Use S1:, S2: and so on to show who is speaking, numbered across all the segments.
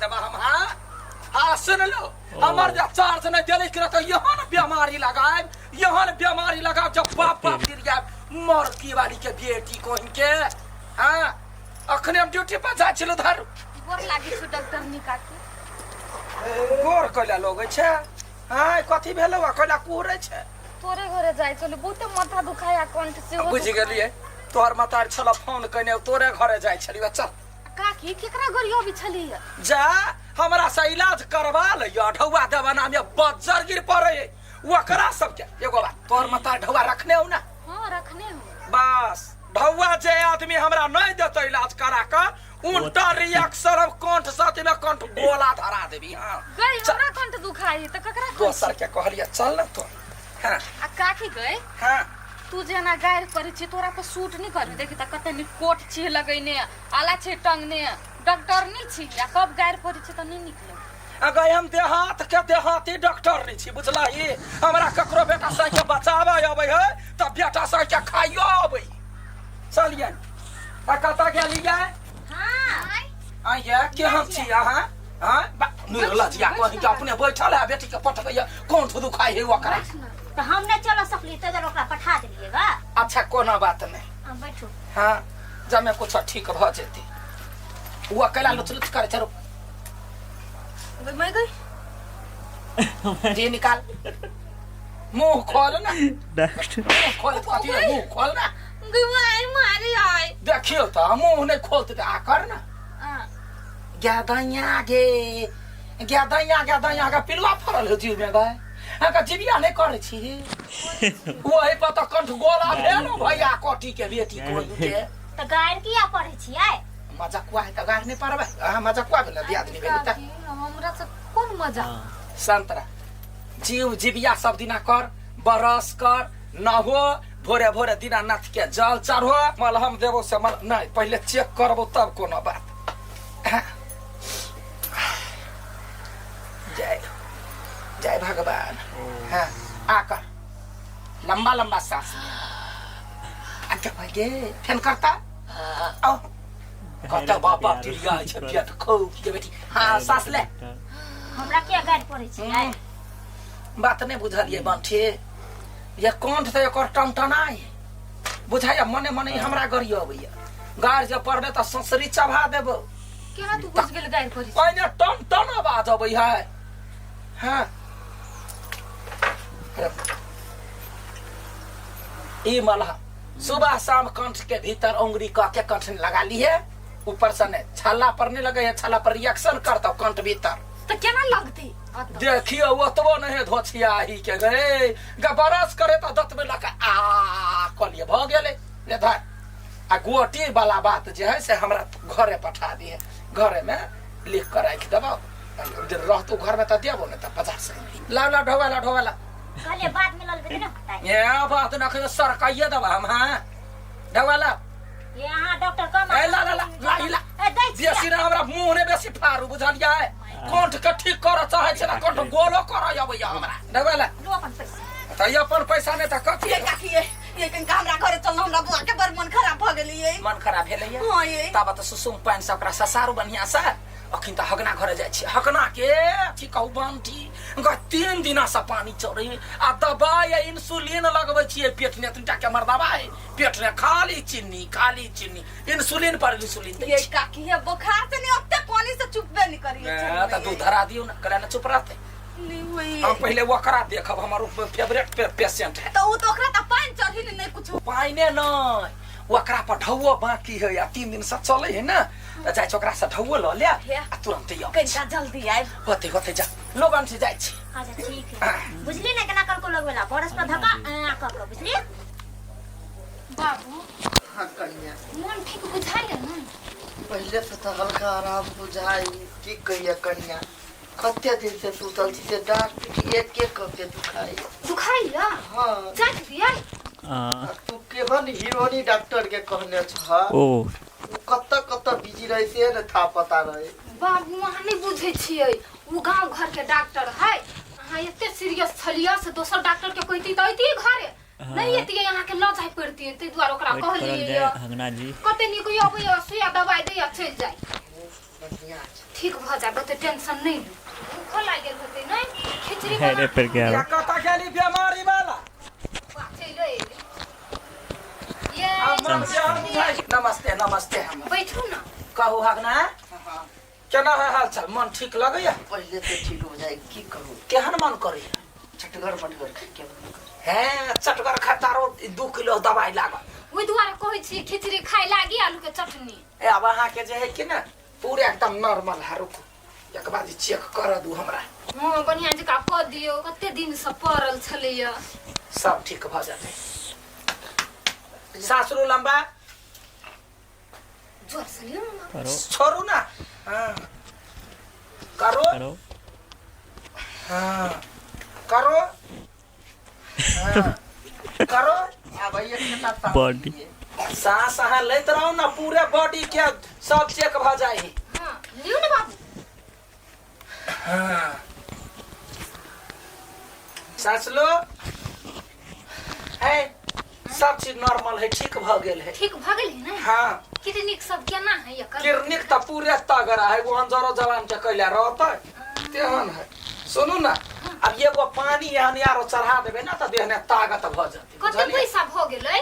S1: देबा हम। हाँ हाँ, सुन लो, हमर जे चार्ज नहीं देले कि तो यहाँ न बीमारी लगाए, यहाँ न बीमारी लगाए, जब बाप बाप गिर जाए मरकी वाली के बेटी को इनके। हाँ, अखने हम ड्यूटी पर जाइ छलहुँ। धर
S2: गोर लागी छु डॉक्टर निकाकी।
S1: गोर कैला लगै छै? हाँ, कथी भेलौ आ कैला कुहरै छै?
S2: तोरे घरे जाइ छलु, बहुते माथा दुखाय आ कंठ सेहो।
S1: बुझि गेलियै, तोहर मतार छल फोन कयने, तोरे घरे जाइ छलियै। चल
S2: काकी, केकरा घरे अबै छलियै?
S1: जा, हमरा से इलाज करवा लैया, ढौआ देवाना में बज्जर गिर पड़े ओकरा सबके। एगो बात, तोहर मतार ढौआ रखने हो ना?
S2: हाँ, रखने हो।
S1: बस, ढौआ जे आदमी हमरा नहीं देते इलाज करा के, उल्टा रिएक्शन हम कंठ साथी में कंठ गोला धरा देबी। हाँ।
S2: गई, हमरा कंठ दुखाई त ककरा कहै?
S1: दोसर के कहलिए, चल ना तो। हाँ।
S2: आ काकी गई।
S1: हाँ।
S2: तू जेना गारि करै छी, तोरा पर सूट नहि करू। देखी त कते नीक कोट छी लगैने, आला छै टंगने, डॉक्टर नहि छी आ कब गारि पड़ै छै त नहि निकले।
S1: अगर हम देहात के देहाती डॉक्टर नहीं छी, बुझलही? हमरा ककरो बेटा साइ के बचावे अबै है त बेटा साइ के खाइयो अबै। चलिए, आ कतऽ गेलियै?
S2: हाँ।
S1: आइए, के हम छी अहाँ? हाँ, निर्लज्जिया कहीं के, अपने बैठल है, बेटी के पटकैया, कोन दुखाइ है ओकरा?
S3: तऽ हम नहि चल सकली तऽ ओकरा पठा देलियै गा।
S1: अच्छा, कोनो बात नहीं।
S3: आ, बैठू।
S1: हाँ, जमे कुछ ठीक भ जेतै। ओ अकेला लुच लुच करे छै।
S2: गई मैं गई।
S1: जी निकाल, मुंह खोल ना।
S4: डॉक्टर।
S1: मुंह खोल, कथी है? मुंह खोल ना।
S2: गई माय मारी आय।
S1: देखियो तऽ, मुंह नहीं खोलते तऽ आ कर ना। गदैया गे गदैया, गदैया गे, पिलुआ फड़ल हो जीव में गए, अहाँके जीविया नहीं करै छी, वही पर तऽ कंठ गोला भेल हो भैया कोटी के बेटी कोई के।
S3: तऽ गारि किया पढ़ै छियै?
S1: मजाकुआ है तऽ गारि नहीं पड़बै? अहाँ मजाकुआ भेल, दियादनी भेल तऽ।
S2: काकी, हमरा से कोन मजा?
S1: संतरा जीव जीविया सब दिना कर, बरस कर, नहो, भोरे भोरे दीनानाथ के जल चढ़ो, मलहम देबो से मल नहीं, पहले चेक करबो तब कोनो बात। जय जय भगवान। हाँ, आकर लंबा लंबा सांस ले। अच्छा भाई गे, फेन करता आओ कत बाप बाप टिरिया छै पेट खौ के बेटी। हाँ, सांस ले।
S3: हमरा किया गारि पढ़ै छियै?
S1: बात नहीं बुझलियै बंठी, ये कंठ तऽ एकर टनटनाइ बुझाइया, मने मने ई हमरा गरी अबैया। गारि जे पड़ले तऽ ससरी चबा देबो।
S2: केना तू बुझ गेल गारि पड़ै छै?
S1: पहिने टन टन आवाज अबै है। हाँ, ई मलहम सुबह शाम कंठ के भीतर उंगली कह के कंठ में लगा ली है, ऊपर से नहीं, छाला पर नहीं लगे है, छाला पर रिएक्शन करता कंठ भीतर।
S2: तऽ केना लगतै?
S1: देखियो, ओतबो नहीं धोछिया ही के गए बरस करे तो दत में लगा आ कलिए भ गेले। ले धर, आ गोटी वाला बात जे है से हमरा घरे पठा दिए, घरे में लिख कर राखि देबो। जे रहतो घर में तऽ देबो, नहीं तऽ बाजार से ला ला ढोवा ला, ढोवा ला।
S3: कहलियै बाद में लऽ लेबै तऽ नहि होतै?
S1: ये बात न कहियो, सरकाइए देबा हम। हाँ, ढोवा ला।
S3: ये अहाँ डॉक्टर कम।
S1: ए ला ला ला ला ई ला।
S3: ए, दै छियै।
S1: बेसी ना हमरा मुंह ने बेसी फारू, बुझलियै? कंठ के ठीक करऽ चाहै छै ना, कंठ गोलो करऽ अबैया हमरा। ढोवा ला।
S3: लू अपन पैसा।
S1: तऽ ई अपन पैसा नहि तऽ कथी?
S5: ये काकी, ये कनिका हमरा घरे चल, हमरा बुआ के बड़ मन खराब भऽ गेलै ये।
S1: मन खराब भेलैया?
S5: हाँ ये।
S1: ताबत तऽ सुसुम पानि से ओकरा ससारू बढ़िया से। अखन तऽ हगना घरे जाइ छी, हगना के अथी कहू बांटी ग, 3 दिना से पानी चढ़े आ दबाई आ इंसुलिन लगबै छियै पेट में। एतनीटा के हमर दबाई पेट में, खाली चीनी, खाली चीनी, इंसुलिन पर इंसुलिन दै
S5: ये
S1: छी।
S5: काकी, ये बुखार से नहीं ओते पानी से चुपबे नहीं करिए।
S1: ए, तऽ दूध धरा दियौ ने, कला ने चुप रहतै?
S5: नहीं होई।
S1: हम पहिले ओकरा देखब, हमर फेवरेट पेशेंट है।
S5: तो उ तो ओकरा त पानि चढ़ी ने नहीं कुछ।
S1: पाइने नहीं, ओकरा पर ढौओ बाकी है आ 3 दिन से चले है ना, तऽ जाइ छी ओकरा से ढौओ लऽ ले आ तुरंत आबै।
S5: कनिका जल्दी आबि।
S1: होते होते, जा लोगन से जाइ छी।
S3: अच्छा, ठीक है। बुझली ने केना करको लगवेला? बरस पर धक्का आ कऽ कऽ, बुझली?
S2: बाबू।
S6: हाँ कन्या।
S2: मन ठीक बुझाइए ने?
S6: पहिले से तऽ हल्का आराम बुझाइ। की कहिए कन्या, कते दिन से सुतल छी से डाँट पीठ एक एक कऽ के दुखाइ।
S2: दुखाइए?
S6: हाँ।
S2: जाइत दियै।
S6: आ तू केहन हीरोनी डॉक्टर के कहने छह।
S4: ओ।
S6: ओ कतऽ कतऽ बिजी रहे से ने था पता रहे।
S2: बाबू, अहाँ नहि बुझै छियै, ओ गाँव घर के डॉक्टर है। अहाँ एते सीरियस छलियै से दोसर डॉक्टर के कहिती तऽ अयतियै घरे नहि एतियै, अहाँके लऽ जाय पड़तियै, ताहि दुआरे ओकरा
S4: वेट करल
S2: कहलियै।
S4: जाय
S2: यऽ
S4: हगना जी।
S2: कते नीक अबैया, सुइया दबाई दैया, चलि जाय।
S6: बढ़िया छै।
S2: ठीक भऽ जायब, ओते टेंशन नहि लू। भूखो लागि गेल होतै नहि? खिचड़ी
S4: अरे
S2: बना।
S4: पर क्या
S1: या कतऽ गेली बेमारी वाला?
S2: वाह, चलि एली। ये
S1: आ मन से हम बुझाइ। नमस्ते नमस्ते। हम
S2: बैठू ना।
S1: कहू हगना, केना है हाल चाल? मन ठीक लगैया?
S6: पहिले से ठीक हो जाए, की कहू।
S1: केहन मन करैया?
S6: चटगर मटगर खाय के मन करे।
S1: हे चटगर खतारो 2 किलो दवाई लागल।
S2: ओहि दुआरे कहै छी खिचड़ी खाय लागी, आलू के चटनी।
S1: ए अब अहाँके जे है कि ने पूरे एकदम नॉर्मल है। रुकू, एक बार चेक कर दू हमरा।
S2: हँ, बढ़िआँ जकाँ कऽ दियौ, कते दिनसँ पड़ल छलैया।
S1: सब ठीक भऽ जेतै। सासुर लम्बा।
S2: जोर से लियौ ना।
S4: करो।
S1: छोड़ू ना, हाँ करो।
S4: करो।
S1: हाँ करो, हाँ करो।
S6: आब एक केना साँस
S4: बॉडी।
S6: लियै?
S1: सांस अहाँ लैत रहू ना, पूरे बॉडी के सब चेक भऽ जाइ।
S2: हँ, लियौ ने बाबू।
S1: हाँ सांस लो है, सब चीज नॉर्मल है, ठीक भऽ गेल है।
S2: ठीक भऽ गेलै ने?
S1: हाँ।
S2: किडनीक सब केना है एकर?
S1: किडनीक तऽ पूरे तगड़ा है, वो अंजरो जवान के कैला रहतै तेहन है। सुनू ना, अब एगो पानी एहन आरो चढ़ा देबै ना तऽ देह में ताकत भऽ जेतै।
S2: कते
S1: बुझलियै?
S2: पैसा भऽ गेलै?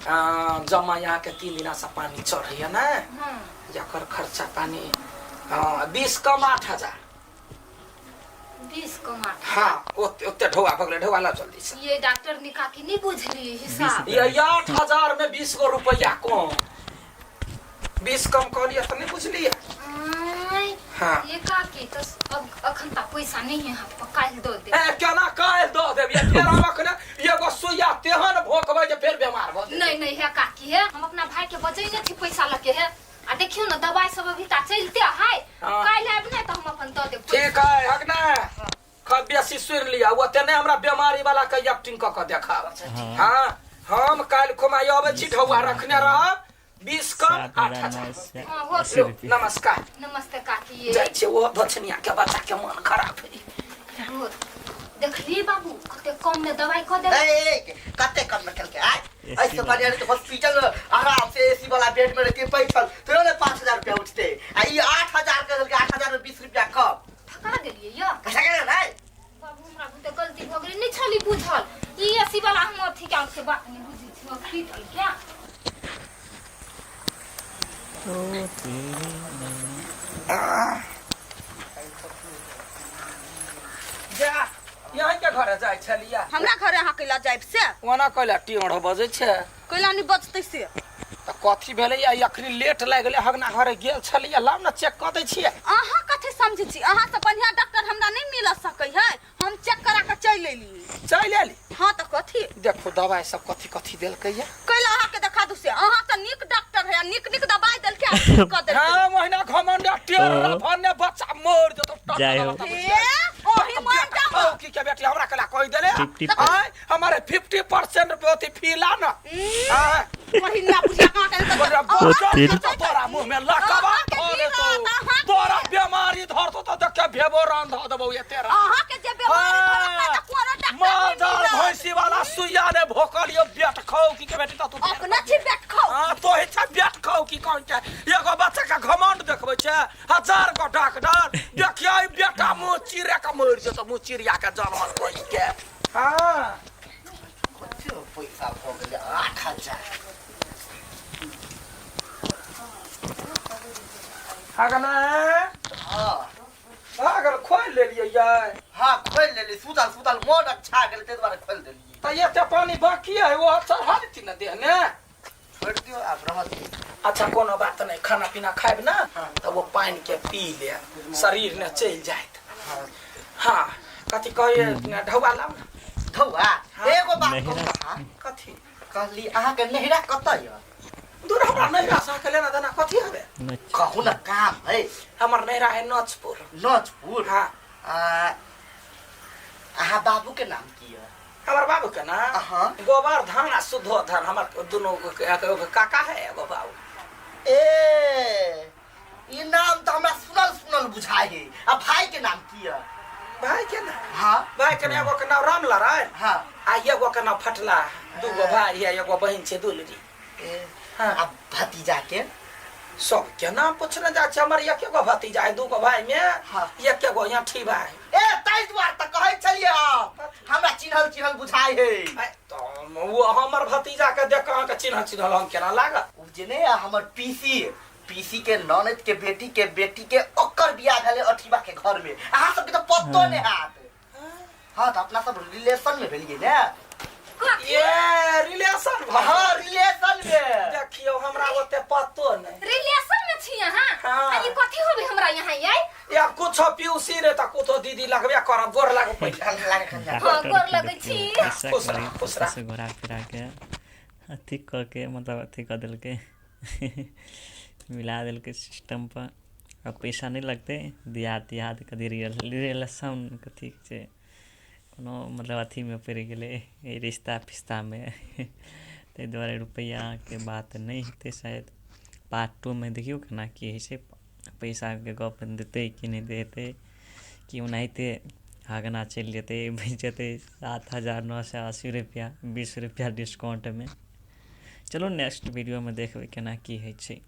S1: जमा यहाँ के 3 दिना से पानी चढ़ैया ना। एकर खर्चा पानी, हाँ, 20 कम 8 हजार।
S2: 20 कम 8?
S1: हाँ, ओते ओते ढोआ भऽ गेलै, ढोआ ला जल्दी से।
S2: ये डॉक्टर निका की नहीं बुझलिए हिसाब।
S1: ये 8 हजार में 20 गो रुपया कम, 20 कम कहलियै तऽ नहि बुझलियै?
S2: आय,
S1: हाँ।
S2: ये काकी तो अब अखन तक पैसा नहीं है हाथ पर, काल्हि दऽ दे।
S1: ए केना काल्हि दऽ देब? ये फेर हम अखने एगो सुइया तेहन भोकबै जे फेर बेमार भऽ जेबै।
S2: नहीं नहीं है काकी, है हम अपना भाई के बचैने छी पैसा लके है। आ देखियो ना, दवाई सब अभी ता चलते है। काल्हि आबि ने तऽ हम अपन दऽ देब।
S1: ठीक है हकना, खब बेसी सुनि लिअ, ओते नहि हमरा बेमारी वाला के एक्टिंग कऽ कऽ देखाब। हाँ, हम काल्हि खुमाई अबै छी, ढौआ रखने रहब। 20 कम
S4: सात
S1: आठ
S4: हजार
S1: हजार
S4: नौ सौ
S2: हाँ, हो
S4: अस्सी
S1: लो,
S4: रुपया।
S1: नमस्कार।
S2: नमस्ते काकी। ये
S1: जाइ छियै, ओहो दक्षिणिया के बच्चा के मन खराब है।
S2: हो, देखलिए बाबू, कते कम में दवाई कऽ देलक।
S6: ए, ए, कते कम में केलकै आय?
S4: AC
S6: ऐसे बढ़िया रहते हॉस्पिटल में, आराम से एसी वाला बेड में रहते बैठल, तो ने 5,000 रुपया उठते, आ ई 8,000 के देलकै, 8,000 में 20 रुपया कम।
S2: ठका देलियै यौ।
S6: पैसा के नहीं।
S2: बाबू, हमरा बुते गलती भऽ गेलै, नहि छली बुझल। ई एसी वाला हम अथी के के बात नहि बुझै छी हॉस्पिटल के।
S4: ओ तेरे
S1: जा, यहाँ के घरे जाइ छलियै।
S5: हमरा घरे अहाँ कैला जायब से?
S1: ओना कैला टेढ़ बजै छै?
S5: कैला नहीं बजतै से?
S1: तऽ कथी भेलै या अखनी लेट लागि गेलै? हगना घरे गेल छलियै, लाउ ने चेक कऽ दै छियै।
S5: अहाँ कथी समझै छी? अहाँ से बढ़िया डॉक्टर हमरा नहीं मिल सकै है। हम चेक करा के चलि एली।
S1: चलि एली?
S5: हाँ, तऽ कथी?
S1: देखो, दवाई सब कथी कथी देलकै या।
S5: कैला अहाँ के देखा दू से? अहाँ तऽ नीक डॉक्टर है, नीक नीक दवाई देलकै आ ठीक कऽ देलकै।
S1: हाँ, महीना घमंड टेढ़
S4: ओ।
S1: भन्ने बच्चा मर जेतौ।
S4: जय हो।
S5: ए ओही मर जाब।
S1: की के बेटी हमरा कला कहि देले?
S4: 50।
S1: आय हमारे 50% पे अथी फीला ना, हाँ।
S5: महीना बुझिया कहाँ के
S1: तोरा
S4: ओ तेरी।
S1: तोरा मुंह में लकवा
S5: अहाँके
S1: धर
S5: की
S1: देतौ।
S5: रहत अहाँके?
S1: तोरा बीमारी धरतौ तऽ देखे भेबो रान धऽ देबौ ये तेरा।
S5: अहाँ के जे बीमारी धरत ने तऽ कोनो डॉक्टर नहीं
S1: मालजाल
S5: मिलत।
S1: भैंसी वाला सुइया ने भोकलियो बेट खाओ की के बेटी, तऽ तू
S5: अपना छी बेट खाओ।
S1: हाँ, तो ही छै बेट खाओ की कहै छै। एगो बच्चा के घमंड देखबै छै हजार गो डॉक्टर। देखियो, ई बेटा मुंह चिरे के मरि जेतौ, मुंह चिड़िया के जानवर कोई के। हाँ।
S6: कते पैसा भऽ गेलै 8,000?
S1: अगना।
S6: हाँ।
S1: अगर खोलि लेलियै यै?
S6: हाँ, खोलि लेली। सुतल सुतल मन अच्छा गेलै, ताहि दुआरे खोलि देलियै।
S1: तऽ एते पानी बाकी है, वो चढ़ा देती ने देह ने।
S6: छोड़ि दियौ, आब रहत दियौ।
S1: अच्छा, कोनो बात नहीं, खाना पीना खायब ना तऽ वो पानि के पी ले, शरीर ने चलि जायत। हाँ, कथी कहिए, ढौआ लाउ ने।
S6: धौआ? एगो बात कहू
S4: नहिरा।
S6: अहाँ।
S1: कथी?
S6: कहली अहाँके नहिरा कतऽ यऽ?
S1: दूर, हमरा नैहरा से अहाँके लेना देना कथी हवे?
S6: कहू ने, काम है।
S1: हमर नैहरा है नचपुर।
S6: नचपुर?
S1: हाँ।
S6: आ, अहाँ बाबू के नाम की यऽ?
S1: हमर बाबू के ना?
S6: हाँ।
S1: गोवर्धन आ शुद्धोधन, हमर दुनू एगो काका है, एगो बाबू।
S6: ए ई नाम तऽ हमरा सुनल सुनल बुझाइ है। आ भाई के नाम की यऽ?
S1: भाई के ना?
S6: हाँ।
S1: भाई के ना एगो के नाम राम लड़ाई आ एगो के नाम फटला। दूगो भाई है, एगो बहिन छै दुलरी।
S6: ए,
S1: हाँ।
S6: आ भतीजा के?
S1: सब केना पूछने जाइ छै हमर एके गो भतीजा है दू गो भाई में
S6: हाँ।
S1: एके गो यहाँ ठीक भाई
S6: ए ताहि दुआरे तऽ कहै छलियै हम हमरा चिन्हल चिन्हल बुझाइ है
S1: आय, तऽ ओ हमर भतीजा के देख कऽ अहाँके चिन्हल चिन्हल हम केना लागत
S6: ओ जे ने हमर पीसी पीसी के ननद के बेटी के ओकर बियाह भेलै अठीबा के घर में अहाँ सबके तऽ पतो नहि हैत हाँ तऽ अपना सब रिलेशन में भेलियै ने
S1: ये रिलेशन
S6: हाँ रिलेशन में
S1: देखियौ हमरा ओते पतो नहि
S2: रिलेशन में छी अहाँ
S1: हाँ।
S2: आ ई कथी होबे हमरा यहाँ यै
S1: या कुछो पीउसी रे तऽ कुछो दीदी लगबे करब गोर लागू पहिले
S6: लागे कनिया
S2: हाँ,
S4: डॉक्टर
S2: गोर
S4: के
S2: लगै
S4: देखियौ
S2: छी।
S4: पैसा
S1: खुश रह,
S4: करै
S1: खुश रह।
S4: पैसासँ घुरा फिरा के अथी कऽ के मतलब अथी कऽ देलकै मिला देलकै सिस्टम पर आ पैसा नहि लगतै दियाद तियाद कथी रियल रिलेशन कथी छै कोनो मतलब अथीमे पड़ि गेलै एहि रिश्ता फिस्तामे ताहि दुआरे रुपैआके बात नहि हेतै शायद पार्ट टूमे देखियौ केना की होइ छै पैसाके गप देतै कि नहि देतै कि ओनाहिते अगना चलि जेतै बचि जेतै 7980 रुपैआ 20 रुपैआ डिस्काउंटमे। चलू नेक्स्ट वीडियोमे देखबै केना की होइ छै।